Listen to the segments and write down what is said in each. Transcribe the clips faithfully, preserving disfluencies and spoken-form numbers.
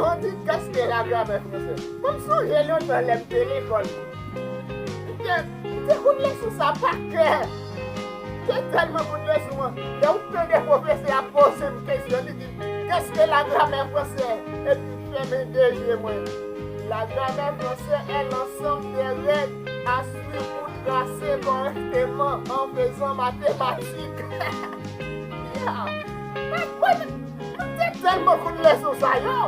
On dit qu'est-ce que la grammaire française? Mwen sonje lontan lè m te lekòl. M te, m te konn leson sa pa kè. M te tèlman konn leson an. Lè w tande pwofesè a poze m kesyon, li di, qu'est-ce que la grammaire française? Epi m fèmen de je mwen. La grammaire française est l'ensemble des règles à suivre pour tracer correctement en faisant mathématiques. Ya. Mwen, mwen te tèlman konn leson sa yo.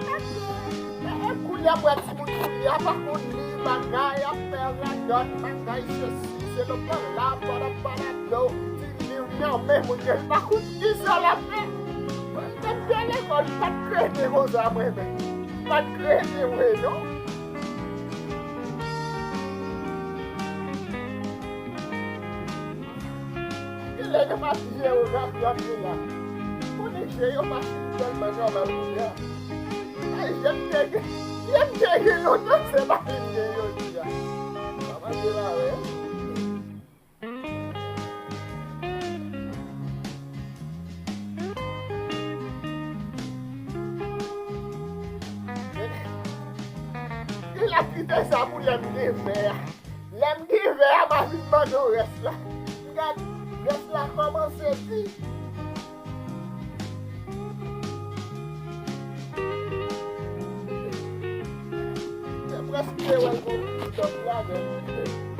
E, e, kounye a, m wè timoun kounye a pa konn li bagay, ap fè radòt, bagay sesi, se lo pa la, pa la, pa la, do, ti liv nan men moun yo, li pa konn kisa l ap fè. Mwen, lè m te lekòl, m pa t kreye konsa, mwen menm. M pa t kreye vre, non. Genlè nan mati jewografi ap vin la. Konnen je yo pa fin tèlman nòmal kounye a. Ay, je m te gen, je m te gen lontan, se pa vin gen jodi a. Sa manje la, wè. Genlè kite sa pou lè m gen vè a. Lè m gen vè a, m a vin mande w rès la. M gad, rès la kòmanse di. Se prèske wè l gon ti dòt ladan l.